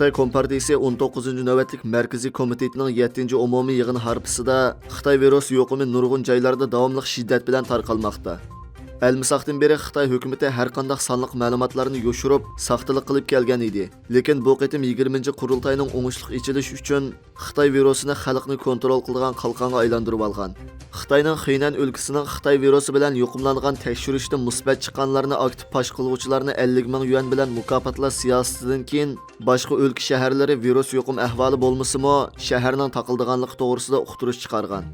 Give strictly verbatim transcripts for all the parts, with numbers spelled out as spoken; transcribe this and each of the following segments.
خىتاي كومپارتىيىسى ئون توققۇزىنچى نۆۋەتلىك مەركىزىي كومىتېتىنىڭ يەتتىنچى ئومۇمىي يىغىنى ھارپىسىدا خىتاي ۋىرۇس يۇقۇمى نۇرغۇن جايلاردا داۋاملىق شىددەت بىلەن تارقالماقتا. ئەلمىساقتىن بېرى خىتاي ھۆكۈمىتى ھەر قانداق سانلىق مەلۇماتلارنى يوشۇرۇپ، ساختىلىق قىلىپ كەلگەن ئىدى. لېكىن بۇ قېتىم يىگىرمىنچى قۇرۇلتاينىڭ ئوڭۇشلۇق ئېچىلىشى ئۈچۈن خىتاي ۋىرۇسىنى خەلقنى كونترول قىلىدىغان قالقانغا ئايلاندۇرۇۋالغان. خىتاينىڭ خېينەن ئۆلكىسىنىڭ خىتاي ۋىرۇسى بىلەن يۇقۇملانغان تەكشۈرۈشتە مۇسبەت چىققانلارنى ئاكتىپ پاش قىلغۇچىلارنى ئەللىك مىڭ يۈەن بىلەن مۇكاپاتلاش سىياسىتىدىن كېيىن، باشقا ئۆلكە شەھەرلىرى ۋىرۇس يۇقۇم ئەھۋالى بولمىسىمۇ، شەھەرنىڭ تاقىلىدىغانلىقى توغرىسىدا ئۇقتۇرۇش چىقارغان.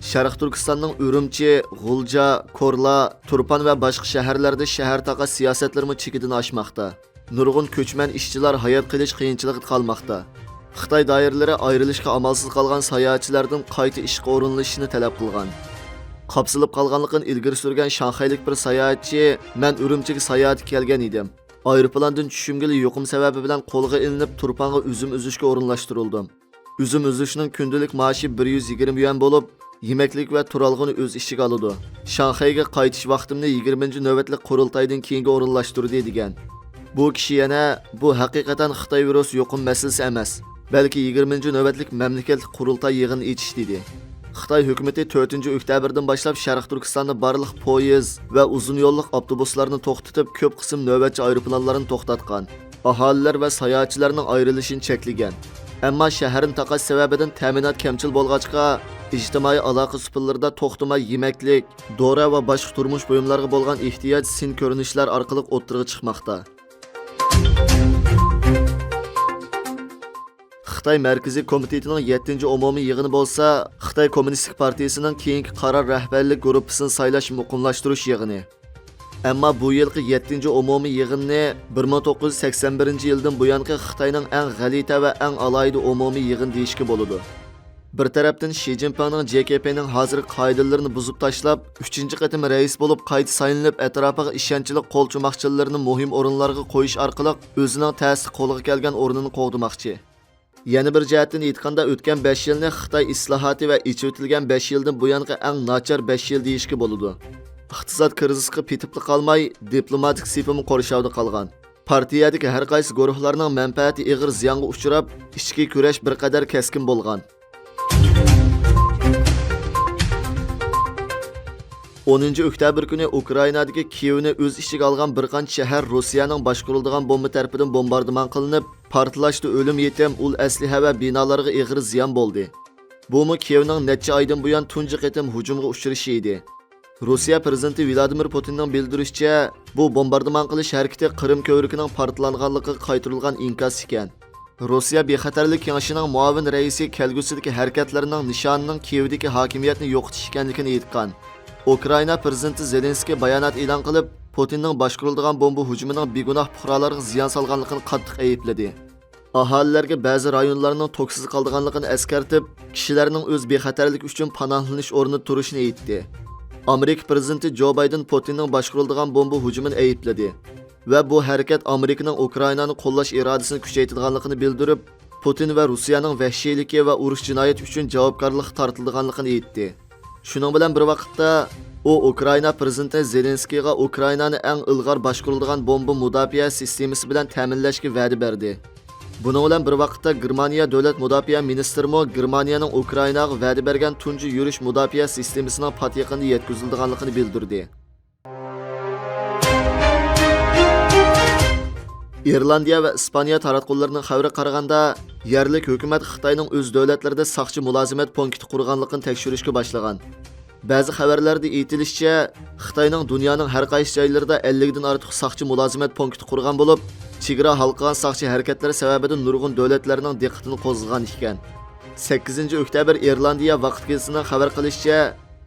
شەرقىي تۈركىستاننىڭ ئۈرۈمچى، غۇلجا، كورلا، تۇرپان ۋە باشقا شەھەرلەردە شەھەر تاقا سىياسەتلىرىمۇ چېكىدىن ئاشماقتا. نۇرغۇن كۆچمەن ئىشچىلار ھايات قېلىش قىيىنچىلىقىدا قالماقتا. خىتاي دائىرىلىرى ئايرىلىشقا ئامالسىز قالغان ساياھەتچىلەردىن قايتا ئىشقا ئورۇنلىشىشنى تەلەپ قىلغان. قاپسىلىپ قالغانلىقىنى ئىلگىرى سۈرگەن شاڭخەيلىك بىر ساياھەتچى، مەن ئۈرۈمچىگە ساياھەتكە كەلگەن ئىدىم. ئايروپىلاندىن چۈشۈمگىلا يۇقۇم سەۋەبى بىلەن قولغا ئېلىنىپ، تۇرپانغا ئۈزۈم ئۈزۈشكە ئورۇنلاشتۇرۇلدۇم. ئۈزۈم ئۈزۈشنىڭ كۈندىلىك مائاشى بىر يۈز يىگىرمە يۈەن بولۇپ، يېمەكلىك ۋە تۇرالغۇنى ئۆز ئىچىگە ئالىدۇ. شاڭخەيگە قايتىش ۋاقتىمنى يىگىرمىنچى نۆۋەتلىك قۇرۇلتايدىن كېيىنگە ئورۇنلاشتۇردى، دېگەن. بۇ كىشى يەنە، بۇ ھەقىقەتەن خىتاي ۋىرۇس يۇقۇم مەسىلىسى ئەمەس، بەلكى يىگىرمىنچى نۆۋەتلىك مەملىكەتلىك قۇرۇلتاي يىغىنى ئېچىش، دېدى. خىتاي ھۆكۈمىتى تۆتىنچى ئۆكتەبىردىن باشلاپ شەرقىي تۈركىستاندا بارلىق پويىز ۋە ئۇزۇن يوللۇق ئاپتوبۇسلارنى توختىتىپ، كۆپ قىسىم نۆۋەتچى ئايروپىلانلارنى توختاتقان. ئاھالىلەر ۋە ساياھەتچىلەرنىڭ ئايرىلىشىنى چەكلىگەن. ئەمما شەھەرنى تاقاش سەۋەبىدىن تەمىنات كەمچىل بولغاچقا، ئىجتىمائىي ئالاقە سۇپىلىرىدا توختىماي يېمەكلىك، دورا ۋە باشقا تۇرمۇش بۇيۇملىرىغا بولغان ئېھتىياج سىن كۆرۈنۈشلەر ئارقىلىق ئوتتۇرىغا چىقماقتا. خىتاي مەركىزىي كومىتېتىنىڭ يەتتىنچى ئومۇمىي يىغىنى بولسا خىتاي كوممۇنىستىك پارتىيىسىنىڭ كېيىنكى قارار رەھبەرلىك گۇرۇپپىسىنى سايلاش مۇقىملاشتۇرۇش يىغىنى. ئەمما بۇ يىلقى يەتتىنچى ئومۇمىي يىغىننى بىر مىڭ توققۇز يۈز سەكسەن بىرىنچى يىلدىن بۇيانقى خىتاينىڭ ئەڭ غەلىتە ۋە ئەڭ ئالاھىدە ئومۇمىي يىغىنى دېيىشكە بولىدۇ. بىر تەرەپتىن، شى جىنپىڭنىڭ جې كې پېنىڭ ھازىرقى قائىدىلىرىنى بۇزۇپ تاشلاپ، ئۈچىنچى قېتىم رەئىس بولۇپ قايتا سايلىنىپ، ئەتراپىغا ئىشەنچلىك قولچۇماقچىلىرىنى مۇھىم ئورۇنلارغا قويۇش ئارقىلىق ئۆزىنىڭ تەستە قولغا كەلگەن ئورنىنى قوغدىماقچى. يەنە بىر جەھەتتىن ئېيتقاندا، ئۆتكەن بەش يىلنى خىتاي ئىسلاھاتى ۋە ئېچىۋېتىلگەن بەش يىلدىن بۇيانقى ئەڭ ناچار بەش يىل دېيىشكە بولىدۇ. ئىقتىساد كىرىزىسقا پېتىپلا قالماي، دىپلوماتىك سېپىمۇ قورشاۋدا قالغان. پارتىيەدىكى ھەر قايسى گۇرۇھلارنىڭ مەنپەئەتى ئېغىر زىيانغا ئۇچراپ، ئىچكى كۈرەش بىر قەدەر كەسكىن بولغان. ئونىنچى ئۆكتەبىر كۈنى ئۇكرائىنادىكى كىيېۋنى ئۆز ئىچىگە ئالغان بىر قانچە شەھەر روسىيەنىڭ باشقۇرۇلىدىغان بومبا تەرىپىدىن بومباردىمان قىلىنىپ، پارتلاشتا ئۆلۈم يېتىم، ئۇل ئەسلىھە ۋە بىنالارغا ئېغىر زىيان بولدى. بۇمۇ كىيېۋنىڭ نەچچە ئايدىن بۇيان تۇنجى قېتىم ھۇجۇمغا ئۇچرىشى ئىدى. روسىيە پىرېزىدېنتى ۋلادىمىر پۇتىننىڭ بىلدۈرۈشىچە، بۇ بومباردىمان قىلىش ھەرىكىتى قىرىم كۆۋرۈكىنىڭ پارتلانغانلىقىغا قايتۇرۇلغان ئىنكاس ئىكەن. روسىيە بىخەتەرلىك كېڭىشىنىڭ مۇئاۋىن رەئىسى كەلگۈسىدىكى ھەرىكەتلىرىنىڭ نىشانىنىڭ كىيېۋدىكى ھاكىمىيەتنى يوقىتىش ئىكەنلىكىنى ئېيتقان. ئۇكرائىنا پىرېزىدېنتى زېلېنسكىي بايانات ئېلان قىلىپ، پۇتىننىڭ باشقۇرۇلىدىغان بومبا ھۇجۇمىنىڭ بىگۇناھ پۇقرالارغا زىيان سالغانلىقىنى قاتتىق ئەيىبلىدى. ئاھالىلەرگە بەزى رايونلارنىڭ توكسىز قالىدىغانلىقىنى ئەسكەرتىپ، كىشىلەرنىڭ ئۆز بىخەتەرلىكى ئۈچۈن پاناھلىنىش ئورنىدا تۇرۇشىنى ئېيتتى. ئامېرىكا پىرېزىدېنتى جو بايدېن پۇتىننىڭ باشقۇرۇلىدىغان بومبا ھۇجۇمىنى ئەيىبلىدى ۋە بۇ ھەرىكەت ئامېرىكىنىڭ ئۇكرائىنانى قوللاش ئىرادىسىنى كۈچەيتىدىغانلىقىنى بىلدۈرۈپ، پۇتىن ۋە روسىيەنىڭ ۋەھشىيلىكى ۋە ئۇرۇش جىنايىتى ئۈچۈن جاۋابكارلىققا تارتىلىدىغانلىقىنى ئېيتتى. شۇنىڭ بىلەن بىر ۋاقىتتا، ئۇ ئۇكرائىنا پىرېزىدېنتى زېلېنسكىيغا ئۇكرائىنانى ئەڭ ئىلغار باشقۇرۇلىدىغان بومبا مۇداپىئە سىستېمىسى بىلەن تەمىنلەشكە ۋەدە بەردى. بۇنىڭ بىلەن بىر ۋاقىتتا، گېرمانىيە دۆلەت مۇداپىئە مىنىستىرىمۇ گېرمانىيەنىڭ ئۇكرائىناغا ۋەدە بەرگەن تۇنجى يۈرۈش مۇداپىئە سىستېمىسىنىڭ پات يېقىندا يەتكۈزۈلىدىغانلىقىنى بىلدۈردى. ئىرلاندىيە ۋە ئىسپانىيە تاراتقۇلىرىنىڭ خەۋىرىگە قارىغاندا، يەرلىك ھۆكۈمەت خىتاينىڭ ئۆز دۆلەتلىرىدە ساقچى مۇلازىمەت پونكىتى قۇرغانلىقىنى تەكشۈرۈشكە باشلىغان. بەزى خەۋەرلەردە ئېيتىلىشىچە، خىتاينىڭ دۇنيانىڭ ھەر قايسى جايلىرىدا ئەللىكتىن ئارتۇق ساقچى مۇلازىمەت پونكىتى قۇرغان بولۇپ، چېگرا ھالقىغان ساقچى ھەرىكەتلىرى سەۋەبىدىن نۇرغۇن دۆلەتلەرنىڭ دىققىتىنى قوزغىغان ئىكەن. سەككىزىنچى ئۆكتەبىر ئىرلاندىيە ۋاقىت گېزىتىنىڭ خەۋەر قىلىشىچە،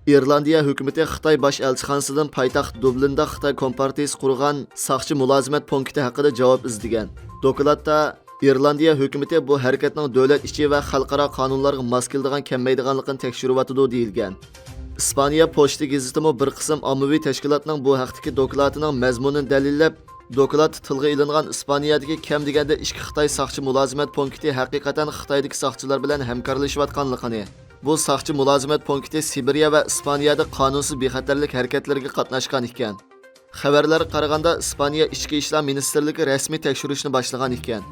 ئىرلاندىيە ھۆكۈمىتى خىتاي باش ئەلچىخانىسىدىن پايتەخت دۇبلىندا خىتاي كومپارتىيىسى قۇرغان ساقچى مۇلازىمەت پونكىتى ھەققىدە جاۋاب ئىزدىگەن. دوكلاتتا، ئىرلاندىيە ھۆكۈمىتى بۇ ھەرىكەتنىڭ دۆلەت ئىچى ۋە خەلقئارا قانۇنلارغا ماس كېلىدىغان كەلمەيدىغانلىقىنى تەكشۈرۈۋاتىدۇ، دېيىلگەن. ئىسپانىيە پوچتا گېزىتىمۇ بىر قىسىم ئاممىۋى تەشكىلاتنىڭ بۇ ھەقتىكى دوكلاتىنىڭ مەزمۇنىنى دەلىللەپ، دوكلاتتا تىلغا ئېلىنغان ئىسپانىيەدىكى كەم دېگەندە ئىككى خىتاي ساقچى مۇلازىمەت پونكىتى ھەقىقەتەن خىتايدىكى ساقچىلار بىلەن ھەمكارلىشىۋاتقانلىقىنى، بۇ ساقچى مۇلازىمەت پونكىتى سىبىرىيە ۋە ئىسپانىيەدە قانۇنسىز بىخەتەرلىك ھەرىكەتلىرىگە قاتناشقان ئىكەن. خەۋەرلەرگە قارىغاندا، ئىسپانىيە ئىچكى ئىشلار مىنىستىرلىكى رەسمىي تەكشۈرۈشنى باشلىغان ئىكەن.